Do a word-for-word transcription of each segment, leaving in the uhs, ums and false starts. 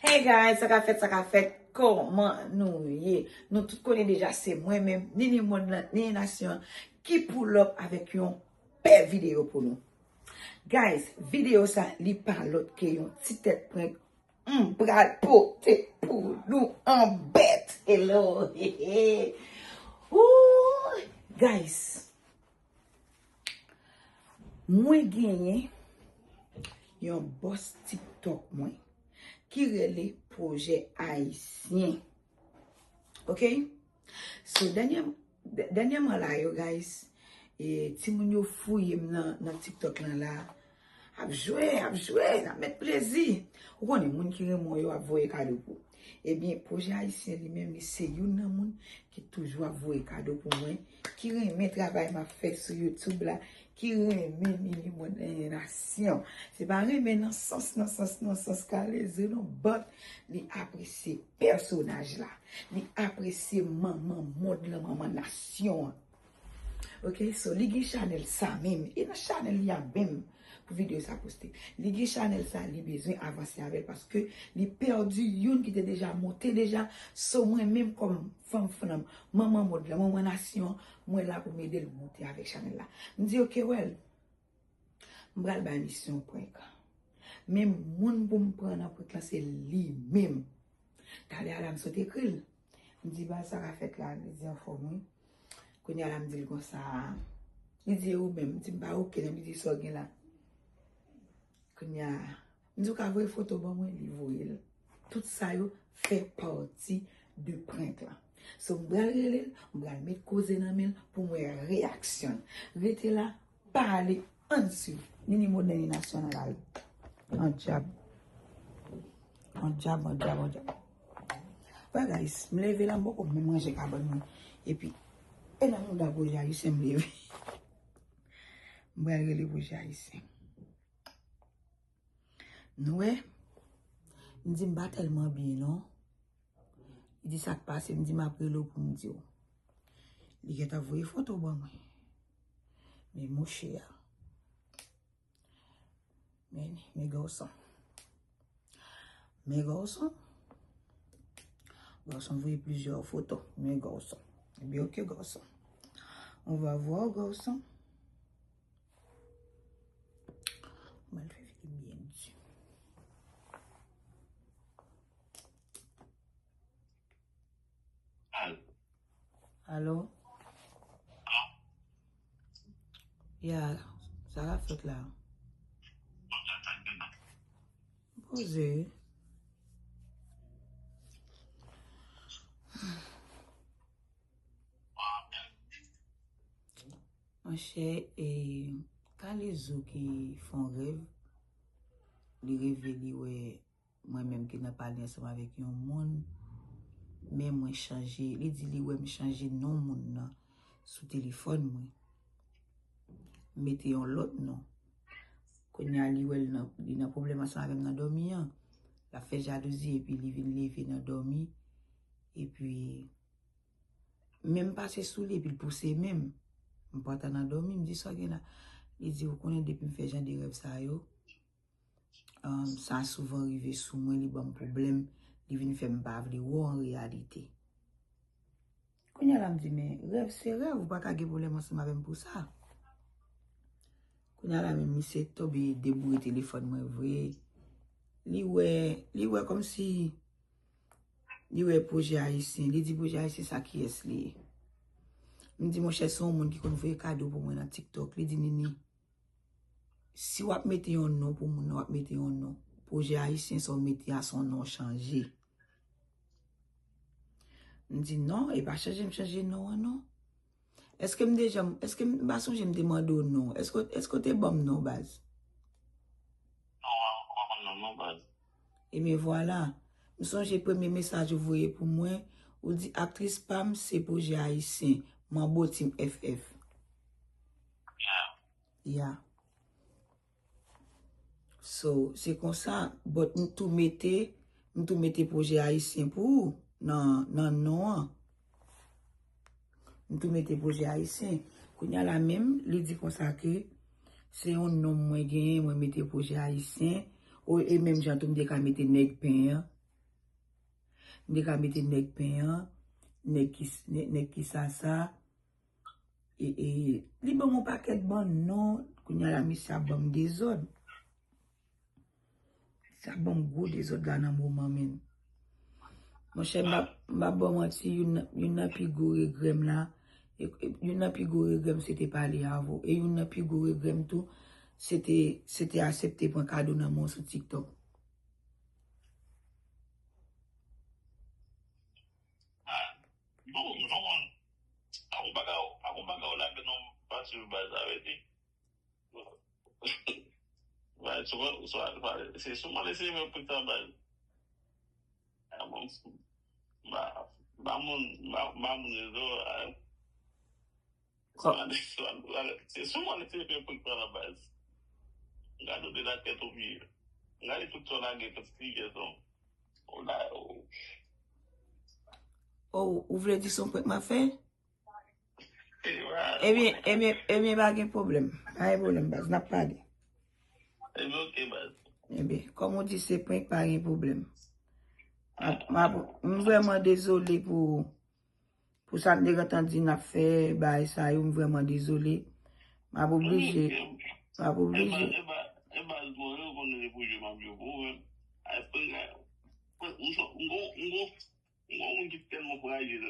Hey guys, sa ka fèt, sa ka fèt, kòman nou ye? Nou tout konnen deja se mwen menm, Nini Mond lan, Nini Nasyon, ki pull up avèk yon pè videyo pou nou. Guys, videyo sa, li pa lòt ke yon ti tèt prank m pral pote pou nou an bèt. Hello, hey, hey. Ooh, guys, mwen genyen yon bòs TikTok mwen ki rele Pwojè Ayisyen. Ok? So, dènyè, dè- dènyèman la yo, guys, e, timoun yo fouye m nan, nan TikTok lan la. Ap jwe, ap jwe, ap met plezi. Ou konnen, moun ki renmen w yo ap voye kado pou. Ebyen, Pwojè Ayisyen li menm, li se youn nan moun ki toujou ap voye kado pou mwen, ki renmen travay m ap fè sou YouTube la, ki renmen Nini Mond Nasyon. Se pa renmen nan sans, nan sans, nan sans kaleze, non, but li apresye pèsonaj la. Li apresye manman mond lan, manman nasyon an. Ok, so li gen chanèl sa menm. E nan chanèl li a menm pou videyo sa poste. Li gen chanèl sa, li bezwen avanse avè l paske li pèdi youn ki te deja monte deja. So mwen menm kòm fanm fanm, manman mond lan, manman nasyon, mwen la pou m ede l monte avèk chanèl la. M di, "Ok, well, m pral bay misyon prank." Men moun pou m pran nan prank lan, se li menm. Talè a la, m sot ekri l. M di, "Baz, sa ka fèt la?" Li di, "Anfòm, wi." Kounye a la, m di l konsa, li di, "E ou menm?" M di, "M pa okenn." Li di, "Sa w gen la?" Kounye a, m di, "Ou ka voye foto ban mwen?" Li voye l. Tout sa yo fè pati de prank lan. So, m pral rele l, m pral met koze nan men l pou m wè reyaksyon l. Rete la, pa ale, ann swiv. Nini Mond Nasyon nan lari. An dyab. An dyab, an dyab, an dyab. Wè, guys, m leve la, m poko menm ranje kabann mwen. Epi, e nan mouda Pwojè Ayisyen m leve. M pral rele Pwojè Ayisyen. Nou wè? M di m pa tèlman byen, non. Li di, "Sa k pase?" M di, "M ap rele w pou m di w." Li gentan voye foto ban mwen. Men mouche a. Men, men gawson. Men gawson. Gawson voye plizyè foto. Men gawson. Ebyen, ok, gawson. On va voir, gawson. Mwen fè figi byen di. Alo? Ya, sa ka fèt la? Poze. Monchè, e, Kalezo ki fè yon rèv, li reve li wè mwen menm ki nan pale ansanm avèk yon moun, men mwen chanje, li di li wè m chanje non moun nan sou telefòn mwen. M mete yon lòt non. Kounye a li wè l nan, li nan pwoblèm ansanm avè m nan dòmi an. L ap fè jalouzi epi li vin leve nan dòmi. Epi men m pase sou li epi l pouse men m. M pantan nan dòmi, m di, "Sa w gen la?" Li di, "Ou konnen depi m fè jan de rèv sa yo, um, sa souvan rive sou mwen, li ban m pwoblèm, li vin fè m pa vle wè w an reyalite." Kounye a la m di, "Men rèv se rèv, ou pa ka gen pwoblèm ansanm avè m pou sa." Kounye a la menm misye tonbe deboure telefòn mwen vre. Li wè, li wè kòmsi li wè Pwojè Ayisyen, li di Pwojè Ayisyen sa kiyès li ye. M di, "Monchè, se yon moun ki konn voye kado pou mwen nan TikTok." Li di, "Nini, si w ap mete yon non pou moun nan, w ap mete yon non. Pwojè Ayisyen sa w mete a, se yon non chanje." M di, "Non, e pa chanje m chanje non an, non." Èske m deja, èske m pa sonje m te mande w non? Èske, èske w te ban m non, baz? Non, mwen pa konn non, non, baz. Ebyen, vwala. M sonje premye mesaj ou voye pou mwen, ou di, "Aktris pa m, se Pwojè Ayisyen, Manbo Team F F." Ya. Ya. So, se konsa, but m tou mete, m tou mete Pwojè Ayisyen pou ou nan, nan non an. M tou mete Pwojè Ayisyen. Kounye a la menm, li di konsa ke se yon non mwen genyen, mwen mete Pwojè Ayisyen. O, e menm jan tou m te ka mete Nèg Pen an. M te ka mete nèg pen an, nèg ki, nèg, nèg ki sa sa. E, e, li ban m yon pakèt bann non, kounye a la misye ap ban m dezòd. Sa ban m gwo dezòd la nan moman menm. Monchè, m pa, m pa ba w manti, youn nan, youn nan pi gwo regrè m la, e, e, youn nan pi gwo regrè m se te pale avè w. E youn nan pi gwo regrè m tou, se te, se te aksepte pran kado nan men w sou TikTok. Ah, bon, non, a yon bagay, a yon bagay w lage nan pati baz la, vle di. Ba, sou, sou, ba, se sou mwen eseye fè prank sa, baz. A, bon, ba, ba moun, ba, ba moun rezo, a. Sou mwen, sou mwen, se sou mwen eseye fè prank sa la, baz. Gade w de la tèt o pye. Gade tout sa w lage, tout figè sa. O la, o. Oh, ou vle di se yon prank m ap fè? Ebyen, ebyen, ebyen, pa gen pwoblèm. Pa gen pwoblèm, baz. N ap pale. Ebyen, ok, baz. Ebyen, kòm ou di se prank, pa gen pwoblèm. M ap, m ap, m vrèman dezole pou, pou sa m te gentan di n ap fè, bagay sa yo, m vrèman dezole. M ap oblije. M ap oblije. E baz, e baz, bon, yo konnen se pou jwe m ap jwe pou ou menm. Ay, prank la, prank, m sò, m gon, m gon, Yon moun ki tèlman frajil.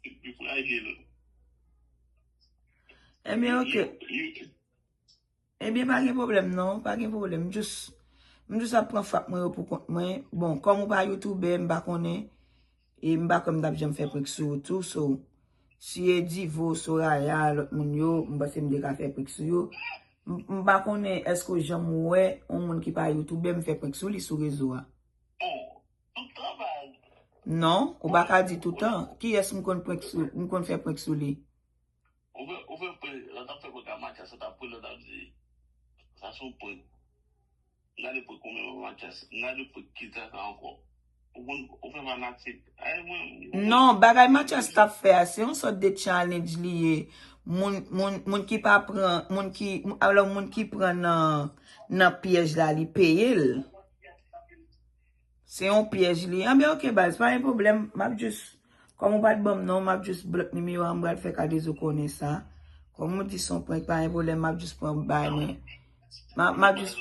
Li frajil. Ebyen, ok. Ebyen, pa gen pwoblèm non, pa gen pwoblèm. M jis, m jis ap pran frap mwen yo pou kont mwen. Bon, kòm ou pa youtubè, m pa konnen. E m pa kwè m t ap janm fè prank sou ou tou, so. Si e Divo, Soraya, lòt moun yo, m panse m te ka fè prank sou yo. M, m pa konnen èske w janm wè yon moun ki pa youtubè m fè prank sou li sou rezo a. Bon, tout tan, baz. Non, ou pa ka di tout tan. Kiyès m konn prank sou, m konn fè prank sou li? Ou fè, ou fè prank, lè w t ap fè prank a Mathias, ou t ap pran, lè w t ap di, sa se yon prank. M gade prank ou menm a Mathias, m gade prank ki sa sa ankò. Ou konn, ou fè fanatik. Ay, mwen, mwen. Non, bagay Mathias t ap fè a, se yon sòt de challenge li ye. Moun, moun, moun ki pa pran, moun ki, alò, moun ki pran nan, nan pyèj la, li peye l. Se yon pyèj li. Anben, ok, baz, pa gen pwoblèm. M ap jis, kòm ou pa t ban m non, m ap jis blòk nimewo a, m pral fè Kadezo konnen sa. Kòm ou di se yon prank, pa gen pwoblèm, m ap jis pran bay mwen. M ap, m ap jis,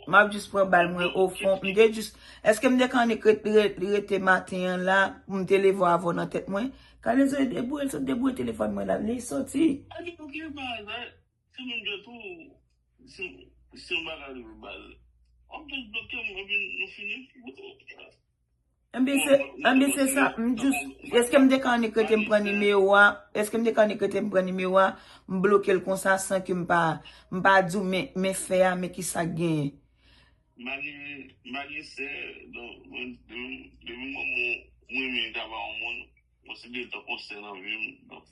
m ap jis pran bal mwen ofon. M te jis, èske m te ka annik ret, ret, rete maten an la, pou m te leve w avè w nan tèt mwen? Kadezo debouye, l sot debouye telefòn mwen la, li soti. Annik, ok, baz, se menm jan tou, si, si yon bagay rive, baz, w ap jis bloke m, epi nou fini. Anben se, anben se sa, m jis, èske m te ka annik rete m pran nimewo a, èske m te ka annik rete m pran nimewo a, m bloke l konsa san ke m pa, m pa di w men, men fè a, men kisa k genyen. M pa gen, m pa gen sè, donk, mwen, depi, depi moman mwen renmen travay yon moun, mwen se de tan konsè nan vi m, donk,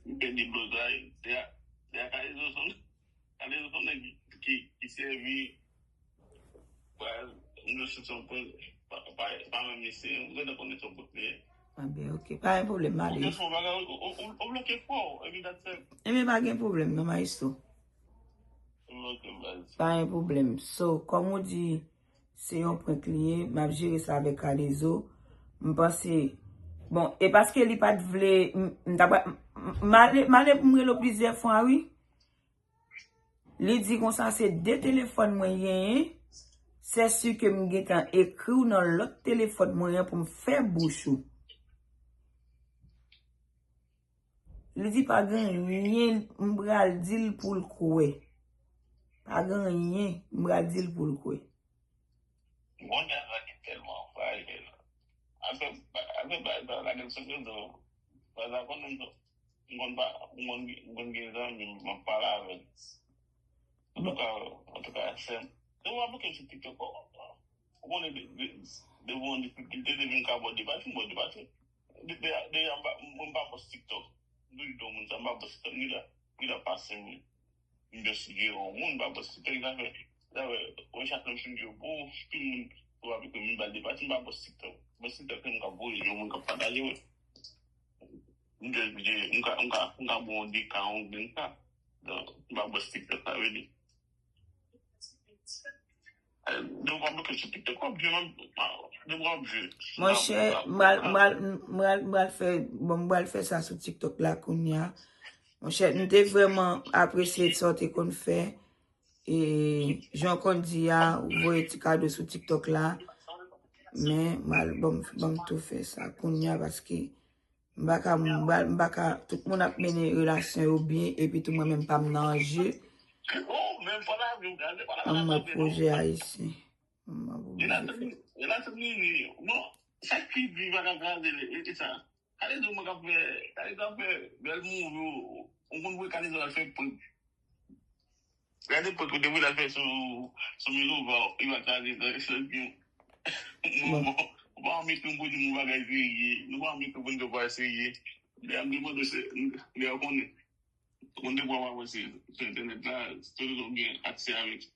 m pèdi blozay, se a, se a ka rezon. Gade, se yon nèg ki, ki, ki sèvi, baz, m jis soti yon pwen, pa, pa, pa menm li se, m gentan konnen se yon pwen li ye. Anben, ok, pa gen pwoblèm, m ale. Ok, se yon bagay, ou, ou, ou, ou bloke frè w, epi dat sèl. Ebyen, pa gen pwoblèm, non, maestro. Ok, baz. Pa gen pwoblèm. So, kòm ou di, se yon prank li ye, m ap jere sa avèk Kadezo. M panse, bon, e paske li pa t vle, m, m ta pral, m, m, m ale, m ale pou m rele w plizyè fwa, wi. Li di konsa se de telefòn mwen genyen, se si ke m gentan ekri w nan lòt telefòn mwen an pou m fè bouch ou. Li di pa gen anyen m pral di l pou l kwè. Pa gen anyen m pral di l pou l kwè. Bon, djaz la ki tèlman frajil. Afè, afè bagay la gen sou rezo. Bagay la konnen m, m konn pa, m konn, m konn gen zanmi m, m ap pale avè l. Antouka, antouka, sè m. Se ou ap bloke m sou TikTok, ou konnen de, de, de bon difikilte depi m ka bò depati, m bò depati. De, de, de, m pa, mwen m pa bòs TikTok. M toujou di yon moun sa, m pa bòs TikTok, m gentan, m gentan pase m. M jis gen yon moun, m pa bòs TikTok, sa fè, sa fè, wè chak lè m fin di yo, bon, tout moun, ou pa vle ke moun ba l depati, m pa bòs TikTok. Bòs TikTok, se moun k ap voye, yon moun k ap pataje, wi. M jis gen, m ka, m ka, m ka bon de ka, yon grenn ka. Donk, m pa bòs TikTok, sa vle di. Eh, Depi w ap bloke sou TikTok, w ap jwe, w ap jwe. Monchè, m pral, m pral, m pral, m pral fè, bon, m pral fè sa sou TikTok la kounye a. Monchè, m te vrèman apresye sa w te konn fè. E, jan w konn di a, ou voye ti kado sou TikTok la. Men, m al, bon, m, bon, m tou fè sa kounye a paske m pa ka, m pa, m pa ka, tout moun ap mennen relasyon yo byen, epi tou mwen menm pa m nan anje. An mwen pwojè ayisyen. An mwen pwojè fè. Bon, sa ki di pa ka kraze, e, e sa. Kalezo mwen k ap fè, Kalezo ap fè bèl move, ou konn vre Kalezo al fè prank. Gade prank ou te vle al fè sou, sou Milova, li pa kraze nan ekspresyon. Bon. Bon, ou pa anvi ke m pote yon bagay serye, nou pa anvi ke moun yo pa serye. Lè ap demande se, lè ou konnen. Moun te pran avanse sou entènèt la, se toujou gen aksè avèk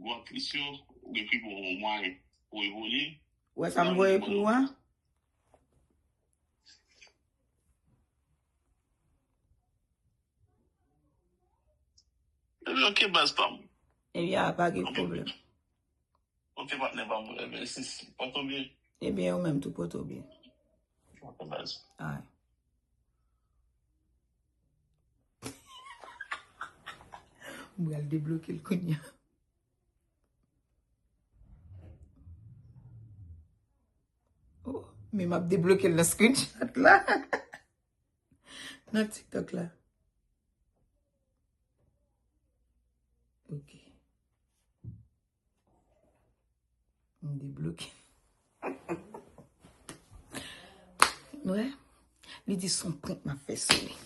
gwo aktris yo, ou gen pi bon mwayen pou evolye. Wè sa m voye pou ou a? Ebyen, ok, baz pa m. Ebyen, a pa gen pwoblèm. Ok, patnè pa m. Ebyen, sis, pòte w byen. Ebyen, ou menm tou pòte w byen. Ok, baz. Alright. M pral debloke l kounye a. Oh, men m ap debloke l nan screenshot la. Nan TikTok la. Ok. M debloke. Wè. Li di se yon prank m ap fè sou li.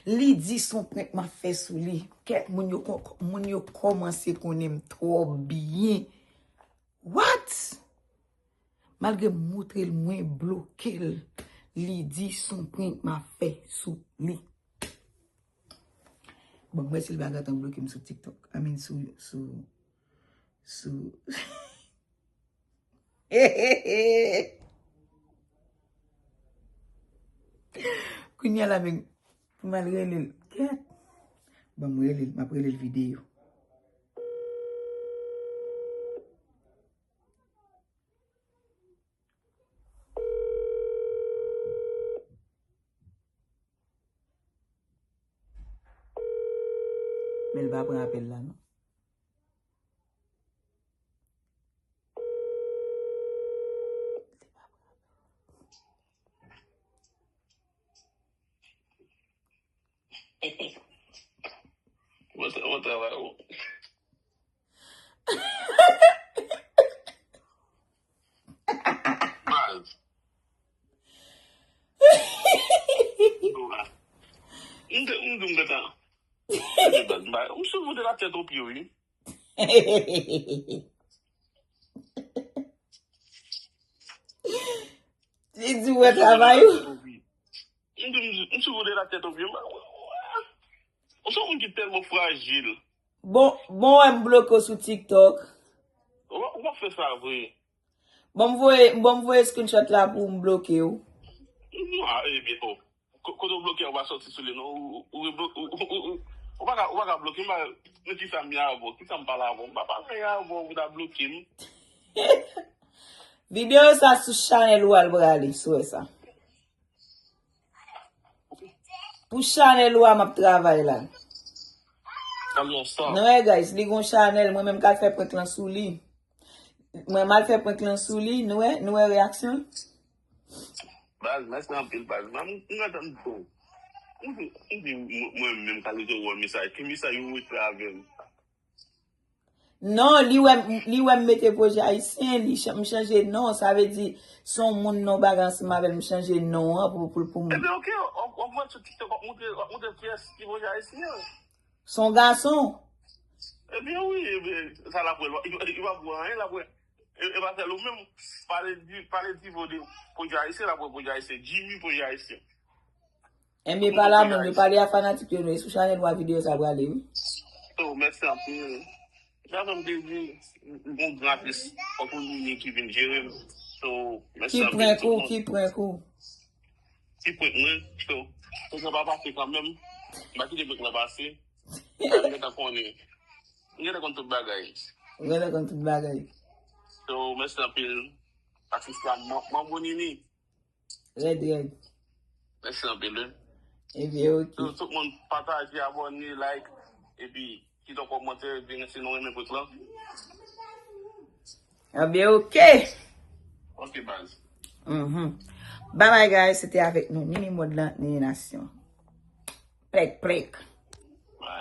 Li di se yon prank m ap fè sou li. Kèk moun yo, moun yo kòmanse konnen m twò byen. What? Malgre m moutre l, mwen bloke l. Li di se yon prank m ap fè sou li. Bon, mwen si l pa gentan bloke m sou TikTok. I mean, sou, sou, sou. Kounye a la, men, pou m al rele l. Kèt. Bon, m rele l, m ap rele l videyo. Men l pa pran apèl la, non. Bon tra-, bon travay, bon. Baz. M te, m di m gentan. Baz, m sou vode la tèt o pye, wi. Li di w wè travay ou? M di, m di, m sou vode la tèt o pye. Ou se yon moun ki tèlman frajil. Bon, bon, wè m bloke w sou TikTok. Ou pa, ou pa fè sa vre. Bon, m voye, bon, m voye screenshot la pou m bloke w. Non, a, ebyen, oh. Ko-, kote w bloke a, ou pa sòti sou li, non. Ou, ou, ou reblo-, ou, ou, ou, ou, ou pa ka, ou pa ka bloke m, pa, men kisa m ye avè w? Kisa m pale avè w? M pa pale anyen avè w, ou ta bloke m. Videyo sa sou chanèl ou al prale, si w wè sa. Pou chanèl ou a m ap travay la. Nan wè, guys, li gon chanèl, mwen menm k al fè prank lan sou li. Mwen m al fè prank lan sou li, nou wè, nou wè reyaksyon l? Baz, mèsi anpil, baz. Mwen, m, m gentan di tou. M di, m di, mwen, mwen menm, Kalezo wè mesaj. Ki mesaj ou rete avè m? Non, li wè, li wè m mete pwojè ayisyen, li chan-, m chanje non. Sa vle di, se yon moun non bagay ansanm avè l, m chanje non an pou, pou, pou m. Ebyen, ok, w ap, w ap wè sou TikTok, w ap montre, w ap montre kiyès ki pwojè ayisyen an. Se yon gason. Ebyen, wi, ebyen, sa l ap wè, li, li, li p ap wè anyen, l ap wè. E, e pa sèl ou menm, pale di, pale di vo de pwojè ayisyen, l ap wè pwojè ayisyen, Jimmy pwojè ayisyen. Enben, pale a moun yo, pale a fanatik yo, nou, e sou chanèl ou a videyo sa prale, wi. So, mèsi anpil. Jan m te di, m gon gran atis, fòk ou ni ki vin jere m. So, mèsi anpil tout moun. Ki prank ou, ki prank ou? Ki prank mwen? So, prank lan pa pase kanmenm. M pa kite prank lan pase. Sa m gentan konnen. M gentan konn tout bagay. Ou gentan konn tout bagay. So, mèsi anpil. Atis la, mwen, mwen bon Nini. Rèd, rèd. Mèsi anpil, wi. Ebyen, ok. So, tout moun pataje, abòne, like, epi kite yon kòmantè, ebyen, si nou renmen prank lan. Ebyen, ok. Ok, baz. Mhm. Bye bye, guys. Se te avèk nou, Nini Mond lan, Nini Nasyon. Plèk, plèk.